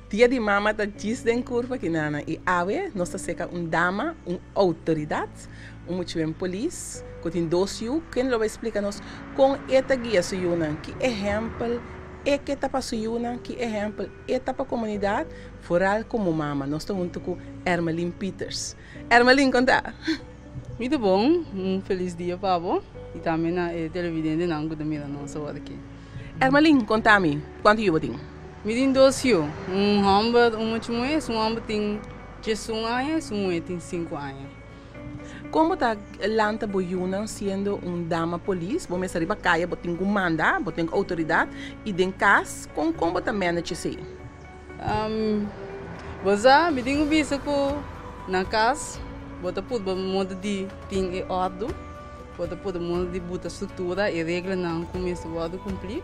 Dia di mama ta djis den kurva kinana i awe nos ta seka un dama, un outoridat, un muchuben polis ku tin dos yu ken lo bai splika nos kon e ta guia su yunan, ki ehèmpel e ke ta pa su yunan, ki ehèmpel e ta pa komunidat, foral komo mama. Nos ta huntu ku Ermelin Pieters. Ermelin, kon ta? Mi ta bon, un felis dia pa bo i tambe na e televidentenan ku ta mira nos awor aki. Ermelin, konta mi, kuantu yu bo tin? Mi tin dos yu, un hòmber, un mucha muhé. Esun hòmber tin diesun aña, esun muhé tin sinku aña. Kon bo ta lanta bo yunan siendo un dama polis? Bo mester riba kaya, bo tin ku manda, bo tin ku outoridat i den kas, kon kon bo ta manage esei? Bo sa, mi tin ku bisa ku na kas bo ta purba moda di tin e òrdu, bo ta purba moda di buta struktura i reglanan ku mester wòrdu kumplí.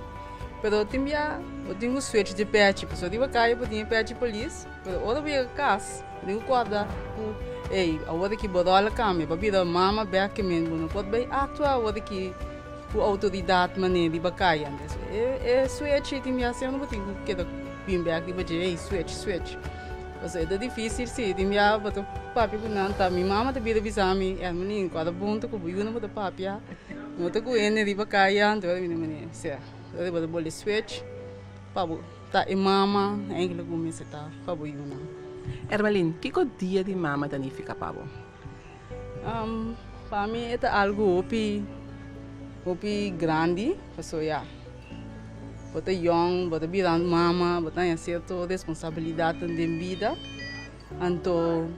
Pero tin bia bo tin ku switch di pechi, pasobra riba kaya bo tin e pechi polis, pero ora bo yega kas bo tin ku kòrda ku ey awor aki bo ròl a kambia, bo a bira mama bèk ke men bo no por bai aktua awor aki ku outoridat manera riba kaya. E switch ei tin bia semper bo tin ku keda bin bèk riba dje, ey switch, switch. Pasobra e ta difísil si, tin bia bo ta papia ku nan ta mi mama ta bira bisa mi, Ermelin, kòrda bon ta ku bo yunan bo ta papia. No ta ku hende riba kaya anto ora bini manera sea ora bo ta boli switch pa bo ta e mama enkele ku mester ta pa bo yunan. Ermelin, kiko dia di mama ta nifiká pa bo? Pa mi e ta algu hopi hopi grandi pasobra ya bo ta yòn bo ta bira mama bo ta haña sierto responsabilidatnan den bida anto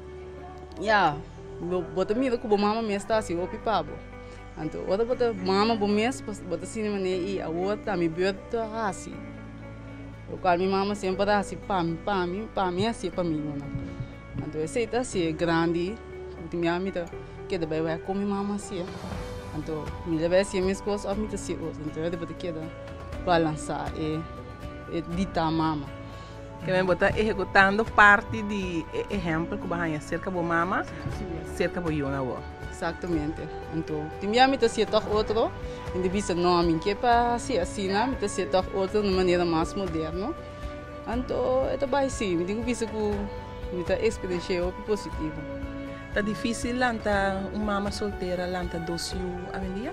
ya bo ta mira ku bo mama mes ta hasi hopi pa bo. Anto ora bo ta mama bo mes bo ta sinti manera i awor ta mi beurt ta hasi lokual mi mama semper a hasi pa mi pa mi pa mi hasié pa mi yunan anto esei ta hasié grandi ku mi ami ta keda bai wak kon mi mama hasié anto mi ta bai hasié meskos òf mi ta hasié otro anto bo ta keda balansá e di ta mama. Kende bo ta ehekutando parti di e ehèmpel ku bo a haña serka bo mama, serka bo yunan awor. Eksaktamente. Anto, tin bia mi ta hasié tòg otro, mi ta bisa, No, mi ke pa hasi asina, mi ta hasié tòg otro na un manera mas moderno. Anto, e ta bai si, mi tin ku bisa ku mi ta eksperensh'é hopi positivo. Ta difísil lanta un mama soltera lanta dos yu awendia?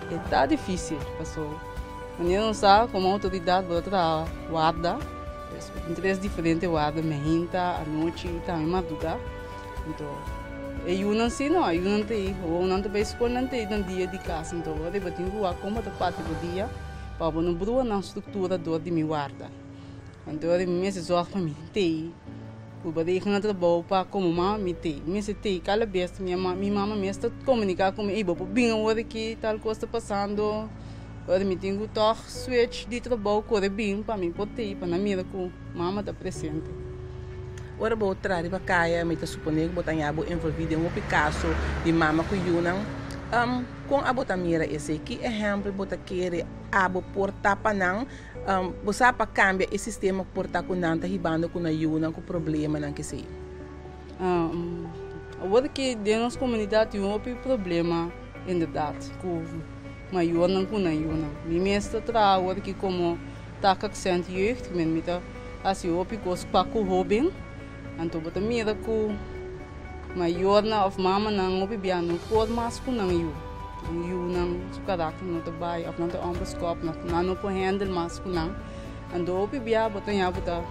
E ta difísil, paso manera nos sa komo outoridat bo ta traha warda, tin tres diferente warda, meinta, anochi i tambe mardugá. Anto e yunan si no, e yunan ta ei, ora nan ta bai skol nan ta ei nan dia di kas, anto ora bo tin ku wak kon bo ta parti bo dia pa bo no brua nan struktura dor di mi warda. Anto ora mi mester zòrg pa mi tei. Ku bo deja na trabou pa komo mama mi tei. Mi mester tei kada bes mi mi mama mes ta komuniká ku mi, ey bo por bin awor aki tal kos ta pasando. Ora mi tin ku tòg switch di trabou kore bin pa mi por tei pa nan mira ku mama ta presente. Ora bo traha riba kaya mi ta suponé ku bo ta haña bo envolví den hopi kaso di mama ku yunan. Kon abo ta mira esei? Ki ehèmpel bo ta kere abo por ta pa nan? Bo sa pa kambia e sistema ku por ta ku nan ta hibando ku nan yunan ku problemanan kesei? Awor ki den nos komunidat tin hopi problema inderdat ku mayornan ku nan yunan. Mi mes ta traha awor ki komo takaccent jeugd, mi ta hasi hopi kos pa ku hoben. Anto bo ta mira ku mayornan òf mamanan hopi bia no por mas ku nan yu. Nan yunan su karakter no ta bai òf nan ta ònbeskòp, nan no por hèndel mas ku nan. Anto hopi bia bo ta ña bo ta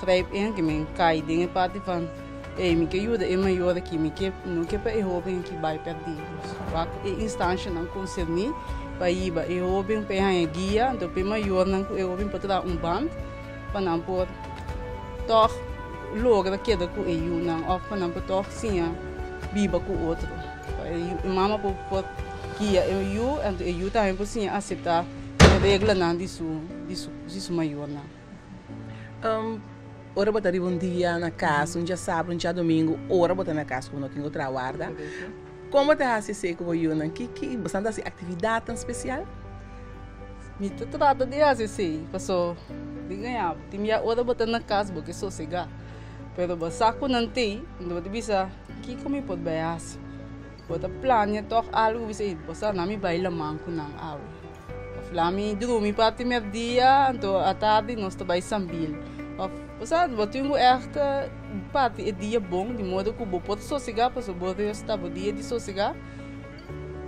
grijp in, ke men kai den e parti van, ey mi ke yuda e mayor aki, mi ke no ke pa e hóben aki bai pèrdí. Dus wak e instanshanan konserní pa hiba e hóben pa e haña guia, anto pa e mayornan ku e hóben por traha un band. pa nan por tòg logra keda ku e yunan òf pa nan por tòg siña biba ku otro. Pa e mama por por guia e yu anto e yu tambe por siña aseptá e reglanan di su di su di su mayornan. Ora bo ta riba un dia na kas, un djasabra, un djadumingu, ora bo ta na kas ku bo no tin ku traha warda, kon bo ta hasi esei ku bo yunan? Ki ki bo ta hasi aktividatnan spesial? Mi ta trata di hasi esei, paso di gaña bo. Tin bia ora bo ta na kas bo ke sosegá, pero bo sa ku nan t'ei, anto bo ta bisa, Kiko mi por bai hasi? Bo ta plania tòg algu, bo bisa, Ei, bo sa nan mi bai laman ku nan awe. Òf laat mi drumi parti mèrdia, anto atardi nos ta bai Sambil. Òf. Bo sa, bo tin ku ègt parti e dia bon, di modo ku bo por sosegá, pasobra bo rest ta bo dia di sosegá.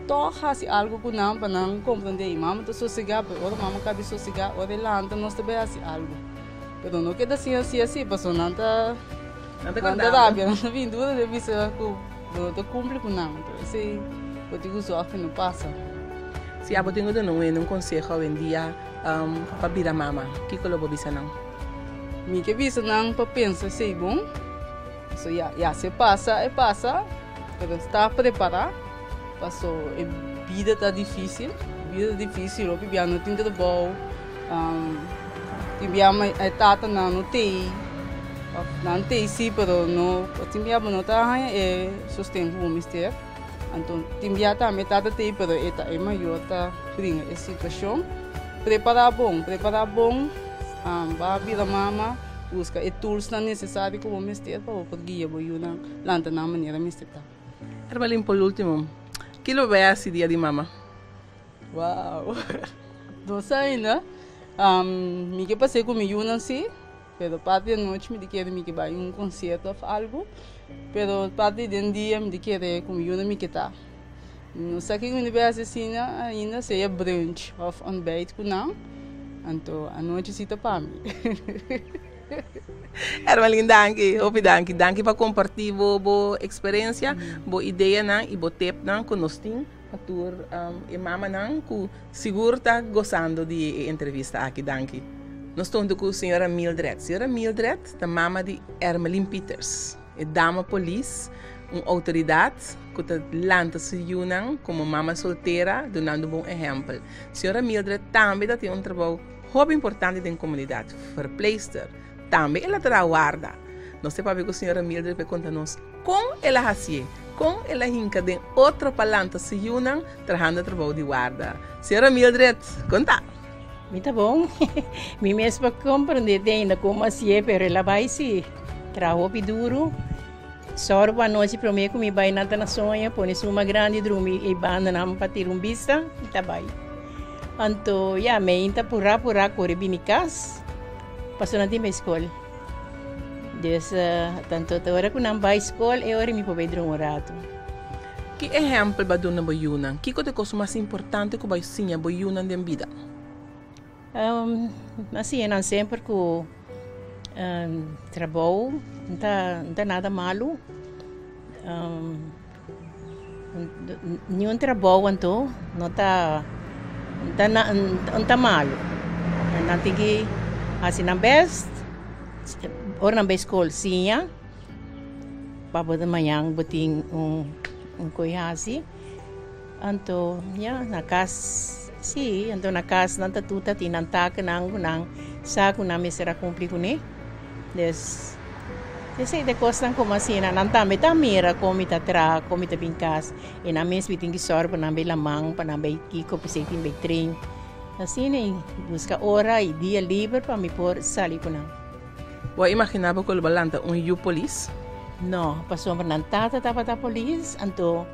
Tòg hasi algu ku nan pa nan komprendé, i mama ta sosegá, pero ora mama kabi sosegá, ora e lanta nos ta bai hasi algu. Pero no keda asina así así, pasobra nan ta Nan ta nan ta kòrda. rabia, nan ta bin duru den bisa ku bo no ta kumpli ku nan. Enton esei bo tin ku sòrg ku no pasa. Si abo tin ku duna un hende un konseho awendia pa bira mama, kiko lo bo bisa nan? Mi ke bisa nan pa pensa esei bon. So ya, ya si e pasa, e pasa, pero sta prepará paso e bida ta difísil, bida ta difísil, hopi bia no tin trabou, tin bia e tatanan no tei, òf nan tei sí pero no, tin bia bo no ta haña e sosten ku bo mester, anto tin bia tambe e tata tei pero e ta e mayor ta bringa e situashon. Prepará bon, prepará bon, ba bira mama. Buska e toolsnan nesesario ku bo mester pa bo por guia bo yunan lanta nan manera mester ta. Herbalin, por ultimo, ki lo bai hasi dia di mama? Wow! No sa ainda. Mi ke pas'é ku mi yunan si, pero parti di anochi mi ta kere mi ke bai un konsierto òf algu, pero parti den dia mi ta kere ku mi yunan mi ke ta. No sa kiko mi ta bai hasi asina ainda, sea brunch òf ontbijt ku nan, anto anochi si ta pa mi. Hermelin danki, hopi danki. Danki pa kompartí bo bo eksperensia, bo ideanan i bo tepnan ku nos tin pa tur e mamanan ku sigur ta gosando di e entrevista aki. Danki. Nos ta huntu ku señora Mildred. Señora Mildred ta mama di Hermelin Pieters. E dama polis, un outoridat ku ta lanta su yunan komo mama soltera dunando bon ehèmpel. Señora Mildred tambe ta tin un trabou hopi importante den komunidat, verpleegster. Tambe el a traha warda. Nos ta papia ku señora Mildred pa e konta nos kon el a hasié, kon el a hinka den otro pa lanta su yunan trahando trabou di warda. Señora Mildred, konta! Mi ta bon. Mi mes por comprende te ainda como hacié, pero el a bay si. Traha hopi duro. Sòru pa anochi promé ku mi bai nan ta na soña, pone suma grandi drumi e bandanan pa tira un bista i ta bai. Anto ya, mi ainda purá purá kore bini kas, pasobra nan tin bai skol. Dus, tanto ta ora ku nan bai skol e ora mi por bai drumi un ratu. Ki ehèmpel bo a duna bo yunan? Kiko ta e kos mas importante ku bo a siña bo yunan den bida? Mi a siña nan semper ku trabou no ta nada malu. Niun trabou anto no ta no ta malu. Nan tin ki hasi nan bèst. Ora nan bai skol siña. Pa bo ta mañan bo tin un koe hasi. Anto ya na kas si, anto na kas nan ta tur ta tin nan takennan ku nan sa ku nan mester a kumpli kuné. Des esei ta e kosnan komo asina. Nan tambe ta mira kon mi ta traha, kon mi ta bin kas. I nan mes mi tin ki sòru pa nan bai laman, pa nan bai kiko, p'esei tin bai tren. Asina i buska ora i dia liber pa mi por sali ku nan. Bo a imaginá bo ku lo bo a lanta un yu polis? No, pasobra nan tata tabata polis, anto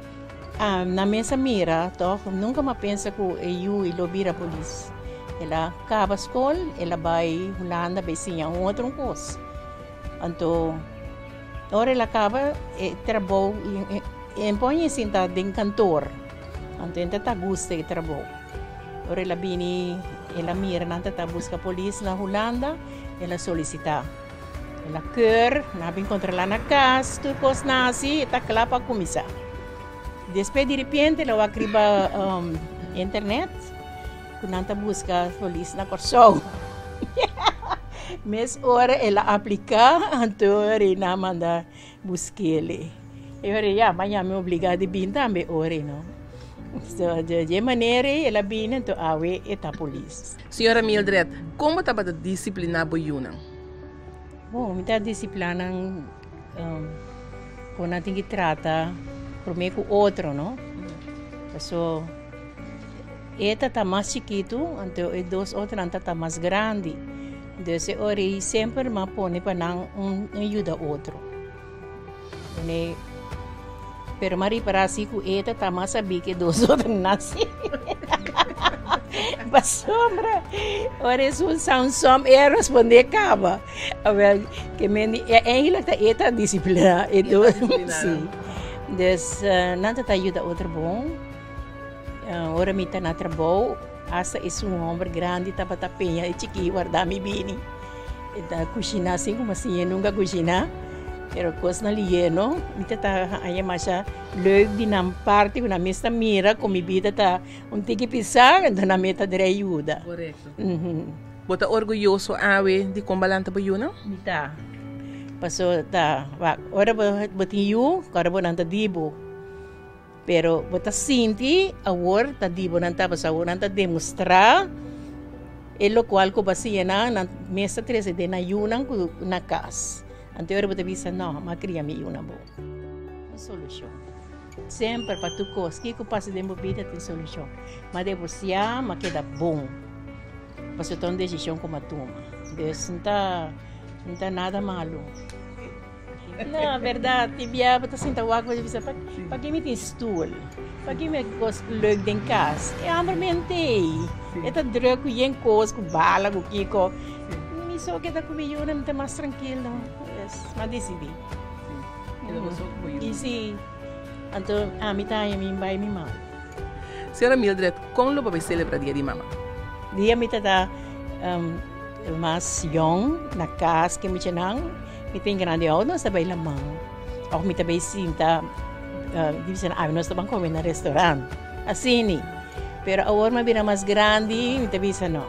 nan mes a mira tòg, nunka mi a pensa ku e yu i lo bira polis. El a kaba skol, el a bai Hulanda bai siña un otro kos. Anto ora el a kaba e trabou, e pon e sinta den kantor, anto e ta gusta e trabou. Ora el a bini, el a mira nan ta ta buska polis na Hulanda, el a solisitá. El a keur, nan a bin kontrolá na kas, tur kos nan hasi, e ta kla pa kuminsá. Despues di repente el a wak riba internet ku nan ta buska polis na Kòrsou. Mes ora el a apliká, anto nan a manda Buskele. E ora ya, maña mi obligá di bin tambe ora no. So, di e manera ei el a bini, anto awe e ta polis. Señora Mildred, kon bo tabata disipliná bo yunan? Bon, mi ta disipliná nan kon nan tin ki trata promé ku otro, no. Paso e ta ta mas chikitu, anto e dos otronan ta ta mas grandi. Dus e ora ei semper m'a pone pa nan un yuda otro. Pone, pero m'a ripara si ku e ta ta mas sabí ku e dos otronan si. Pasobra ora esun sa un som e a responde kaba. Awel, ke men di, eigenlijk ta e ta disipliná e dos. Si. Dus nan ta ta yuda otro bon. Ora mi ta na trabou, hasta esun homber grandi tabata peña e chikí warda mi bini. E ta kushiná sin ku mi a siñ'é nunka kushiná, pero kosnan lié no. Mi ta ta haña masha leuk di nan parti ku nan mes ta mira ku mi bida ta un tiki pisá, enton nan mes ta drai yuda. Korekto. Bo ta orguyoso awe di kon balanta bo yunan? Mi ta. Paso ta wak ora bo tin yu, ora bo nan ta di bo. Pero bo ta sinti awor ta di bo nan ta pasobra awor nan ta demostrá e lokual ku bo a siña nan, nan mes ta trese den nan yunan ku na kas. Anto ora bo ta bisa, no, mi a kria mi yunan bon. Un solushon. Semper pa tur kos, kiko pasa den bo bida tin solushon. Mi a divorsiá, mi a keda bon. Pasobra ta un desishon ku mi a tuma. Dus no ta, no ta nada malu. No, berdad, tin bia bo ta sinta wak bo ta bisa paki mi tin stoel, paki mi kos leuk den kas. E homber mente ei, e ta druk ku yen kos, ku bala, ku kiko. Mi so keda ku mi yunan, mi ta mas trankil no. Yes, mi a disidi. I si, anto ami ta haña mi bai mi mama. Señora Mildred, kon lo bo bai celebra Dia di Mama? Dia mi ta ta mas yong na kas ke muchanan. Mi tin grandi awor nos ta bai laman of mi ta bai sinta di bisa nan nos ta ban come na restaurant asini pero awor mi a bira mas grandi mi ta bisa no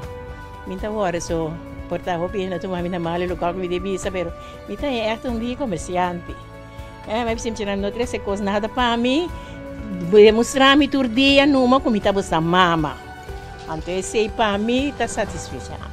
mi ta worde so por ta hopi hende a tuma mi na malo locual cu mi ta bisa pero mi ta echt un di comerciante mi a bisa mi no trece cos nada pa mi demostra mi tur dia numa cu mi ta bosa mama anto esey pa mi ta satisfecha.